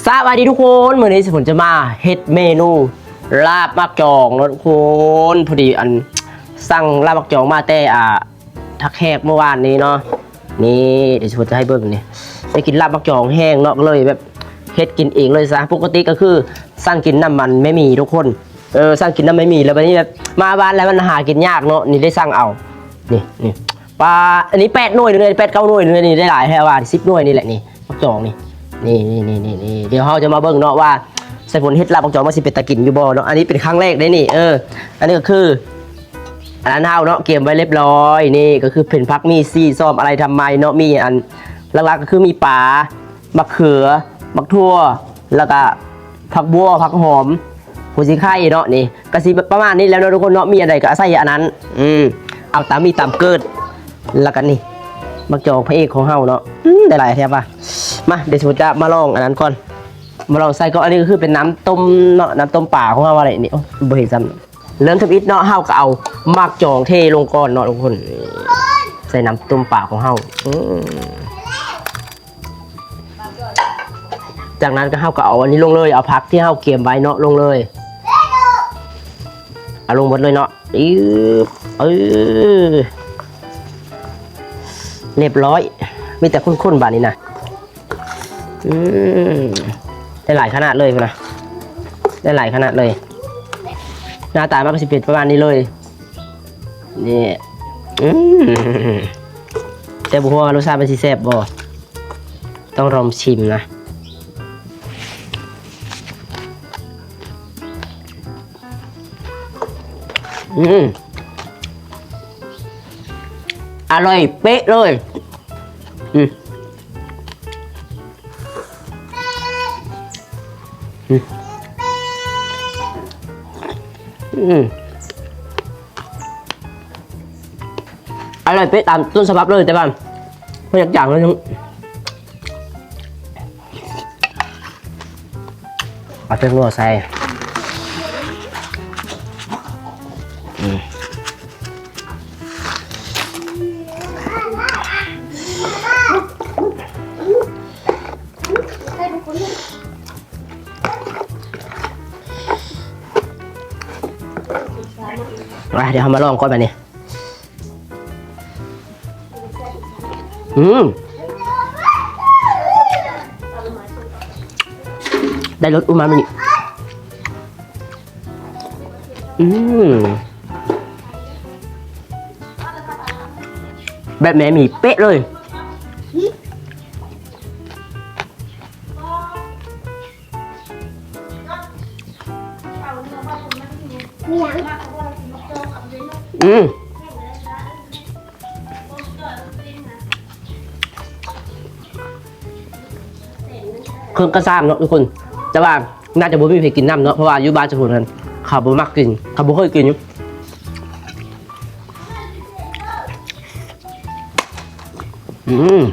ສະບາຍດີທຸກຄົນ ມື້ນີ້ສາຍຝົນຈະມາເຮັດເມນູລາບໝາກຈອງເນາະທຸກຄົນ. ພໍດີອັນ ສັ່ງລາບໝາກຈອງມາແຕ່ ອ່າ ທ່າແຂກເມື່ອວານນີ້ເນາະ. ນີ້ ດຽວສາຍຝົນຈະໃຫ້ເບິ່ງນີ້ ໄດ້ກິນລາບໝາກຈອງແຫ້ງເນາະ ກໍເລີຍແບບເຮັດກິນເອງເລີຍຊະ. ປົກກະຕິກໍຄືສັ່ງກິນນຳອັນແມ່ໝີທຸກຄົນ ເອີ ສັ່ງກິນນຳແມ່ໝີ ແລ້ວບັດນີ້ແບບມາບ້ານແລ້ວມັນຫາກິນຍາກເນາະ. ນີ້ໄດ້ສັ່ງເອົາ ນີ້ ນີ້ ປາ ອັນນີ້ແປດໜ່ວຍເລີຍ ແປດເກົ້າໜ່ວຍເລີຍ. ນີ້ໄດ້ຫຼາຍແທ້ວ່າ ສິບໜ່ວຍນີ້ແຫຼະ ນີ້ໝາກຈອງນີ້. ນີ້ ນີ້ ດຽວເຮົາຈະມາເບິ່ງເນາະວ່າ ສາຍຝົນເຮັດລາບໝາກຈອງມັນຊິເປັນຕາກິນຢູ່ບໍ່ເນາະ. ອັນນີ້ເປັນຄັ້ງແລກເດ້ນີ້. ເອີ ອັນນີ້ກໍຄື ອັນນັ້ນເຮົາເນາະ ກຽມໄວ້ລຽບຮ້ອຍ. ນີ້ກໍຄືເປັນຜັກໝີ່ສີ່ຊອມອາໄລທຳໄມເນາະ. ມີອັນ ຫຼັກໆກໍຄືມີປາ ໝາກເຂືອ ໝາກຖົ່ວ ແລ້ວກະຜັກບົ່ວ ຜັກຫອມ ຫົວສີໄຄເນາະ. ນີ້ກະຊິປະມານນີ້ແຫຼະເນາະທຸກຄົນເນາະ ມີອັນໃດກະໃສ່ອັນນັ້ນ. ອືມ ເອົາຕາມມີຕາມເກີດ. ແລ້ວກະນີ້ໝາກຈອງພະເອກຂອງເຮົາເນາະ. ອືມ ໄດ້ຫຼາຍແທ້ວ່າ. ມາ ດຽວສາຍຝົນຈະມາລອງອັນນັ້ນກ່ອນ ມາລອງໃສ່ກ່ອນ. ອັນນີ້ກໍຄືເປັນນ້ຳຕົ້ມເນາະ ນ້ຳຕົ້ມປາຂອງເຮົາ. ອັນນີ້ ໂອ້ ບໍ່ເຫັນຊ້ຳ. ເລີ່ມທຳອິດເນາະ ເຮົາກໍເອົາໝາກຈອງເທລົງກ່ອນເນາະທຸກຄົນ ໃສ່ນ້ຳຕົ້ມປາຂອງເຮົາ. ອືມ ຈາກນັ້ນກໍເຮົາກໍເອົາອັນນີ້ລົງເລີຍ ເອົາຜັກທີ່ເຮົາກຽມໄວ້ເນາະລົງເລີຍ. ເອົາລົງໝົດເລີຍເນາະ. ອື ເອີ ລຽບຮ້ອຍ ມີແຕ່ຄົນໆບາດນີ້ນະ. ອືມ ໄດ້ຫຼາຍຂະໜາດເລີຍພຸ້ນນະ ໄດ້ຫຼາຍຂະໜາດເລີຍ. ໜ້າຕາມັນກໍຊິເປັນປະມານນີ້ເລີຍ. ນີ້ ອືມ ແຕ່ບໍ່ຮູ້ວ່າລົດຊາດມັນຊິແຊບບໍ່ ຕ້ອງລອງຊິມນະ. ອືມ ອະລ່ອຍເປະເລີຍ. ອືມ ອືມ ອືມ ອະລ່ອຍເປະຕາມຕົ້ນສະບັບເລີຍ ແຕ່ວ່າບໍ່ຢາກຈາງເລີຍ. ເອົາແປ້ງນົວໃສ່. ອືມ ມາ ດຽວເຮົາມາລອງກ່ອນບາດນີ້. ອືມ ໄດ້ລົດອູມາມິ. ອືມ ແບບແມ່ໝີເປະເລີຍ. ອືມ ເຄິ່ງກະຊາມເນາະທຸກຄົນ ແຕ່ວ່າໜ້າຈະບໍ່ມີໃຜກິນນຳເນາະ ເພາະວ່າຢູ່ບ້ານສາຍຝົນຫັ້ນ ເຂົາບໍ່ມັກກິນ ເຂົາບໍ່ເຄີຍກິນ. ອືມ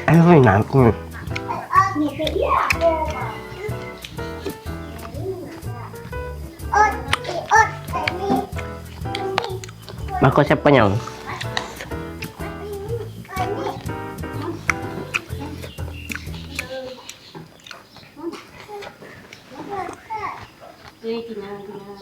ອະ ໜ້າກິນ. ມັນກໍແຊບປານຫຍັງ. ເອີຍ ກິນຫຍັງ ກິນຫຍັງ.